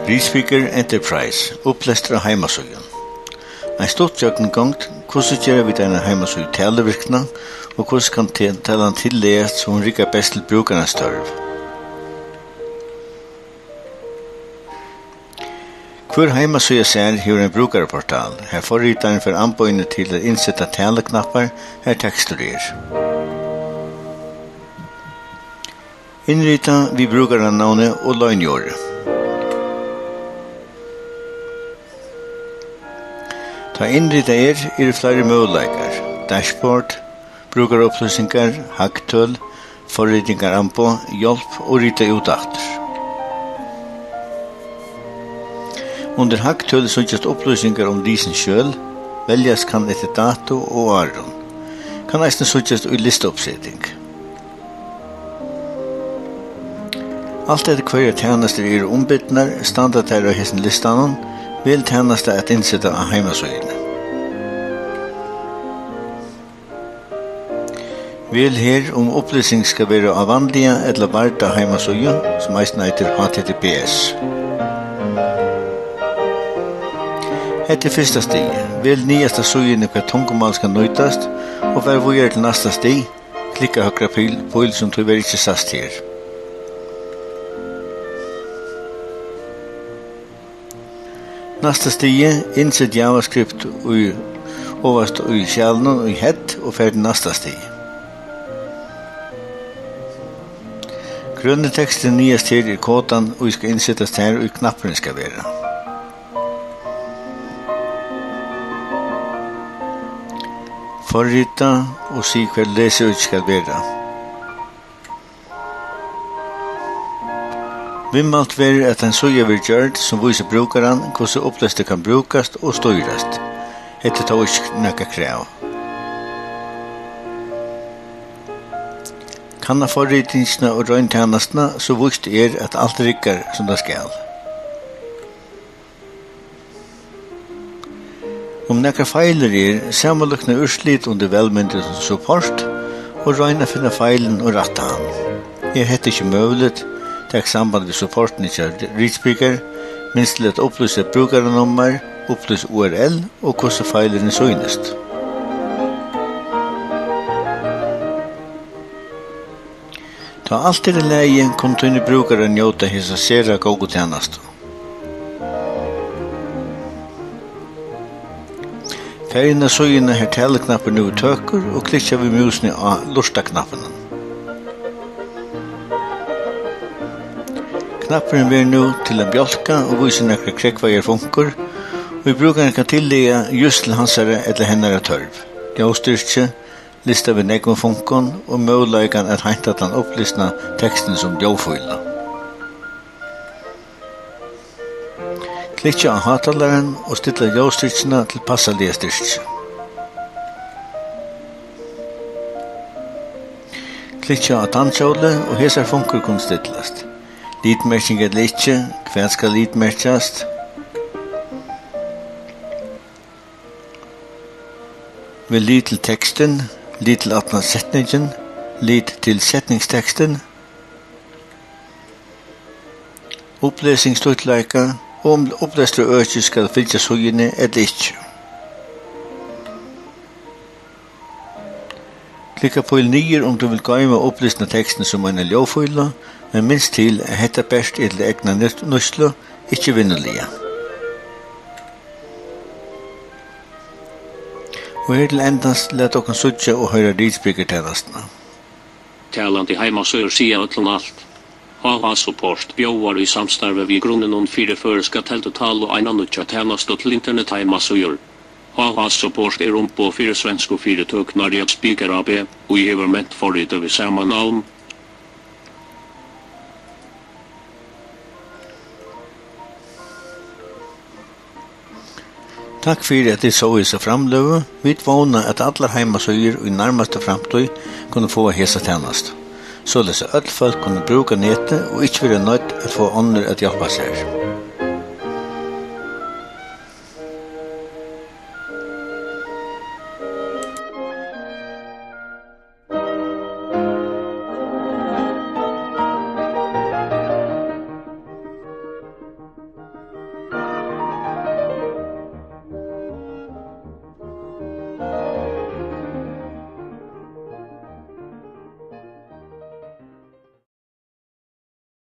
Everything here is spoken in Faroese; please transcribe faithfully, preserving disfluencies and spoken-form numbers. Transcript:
ReadSpeaker Enterprise, upplestur av heimasíðum. Ein stutt gjøgnumgongd, hvussu gera vit eina heimasíðu talvirkna, og hvussu kann te-, talan tillagast so hon riggar best til brúkarans tørv? Hvør heimasíða sær hevur ein brúkaraportal, har forritarin fær amboðini til at innseta taluknappar, har tekstur er. Innrita við brúkaranavni og loyniorði. Tá innritað er, eru fleiri møguleikar: dashboard, brúkaraupplýsingar, hagtøl, forritingaramboð, hjálp og rita út aftur. Undir hagtøl síggjast upplýsingar um lisin skjøl, veljast kann eftir dato og árum. Kann eisini síggjast í listauppseting. Alt eftir hvørjar tænastur eru umbidnar, standa tær á hesum listanum. Vel tænasta at innseta á heimasíðuni. Vel her, um upplýsing skal vera á vanliga ella varda heimasíðu, sum eisini eitur H T T P S. Hetta er fyrsta stig. Vel niðast á síðuni, hvat tungumál skal nýtast, og far víðari til næsta stig. Klikka høgra píl, píl, sum tíverri ikki sæst her. Næsta stig, innset JavaScript í, ovast í skjalinum í head og far til næsta stig. Grøni teksturin niðast her er kodan, ið skal innsetast har, ið knappurin skal vera. Forrita og sig, hvat lesiøkið skal vera. Viðmælt verður, at ein síða verður gjørd, sum vísir brúkaran, hvussu upplestur kann brúkast og stýrast. Hetta er tó ikki nakað krav. Kanna forritingina og royn tænastuna, so víst er, at alt riggar, sum tað skal. Um nakar feilir er, samanlíkna úrslit undir valmyndini support og royn at finna feilin og rætta hann. Er hetta ikki møguligt, tak samband við supportini hjá ReadSpeaker, minst til at upplýsa brúkaranummar, upplýs U R L og hvussu feilurin sýnist. Tá alt er í lagi, kunnu tínir brúkarar njóta hesa sera góðu tænastu. Far inn á síðuna, har taluknappur nú er tøkur, og klikkja við músini á lurtaknappinum. Knappurin verður nú til ein bjálka og vísir nakrar krógvaðar funkur, ið brúkarin kann tillaga júst til hansara ella hennara tørv. Ljóðstyrki, lista við nógvum funkum og møguleikan at heinta tann upplisna tekstin sum ljóðfílu. Klikkja á hátalaran og stilla ljóðstyrkina til passaliga styrki. Klikkja á tannhjólið og hesar funkur kunnu stillast. Litmerking ella ikki, hvat skal litmerkjast? Vel lit til tekstin, lit til aftan setningin, lit til setningstekstin. Upplesingstýddleika, um upplestur øki skal fylgja síðuni ella ikki. Klikka píl niður, um tú vilt goyma upplisna tekstin sum eina ljóðfílu, men minst til, at hetta bert er til egna nýtt-, nýtslu, ikki vinnuliga. Og her til endans, lat okkum síggja og hoyra ReadSpeaker-tænastuna. Talandi heimasíður siga øllum alt. H H Support bjóðar í samstarvi við Grunninum fyri føroyska teldutálu eina nýggja tænastu til internetheimasíður. H H Support er umboð fyri svensku fyritøkuna ReadSpeaker A B, ið hevur ment forritið við sama navn. Takk fyri, at tit sóu hesa framløgu. Vit vóna, at allar heimasíður í nærmastu framtíð kunnu fáa hesa tænastu, soleiðis at øll fólk kunnu brúka netið og ikki vera noydd at fáa onnur at hjálpa sær.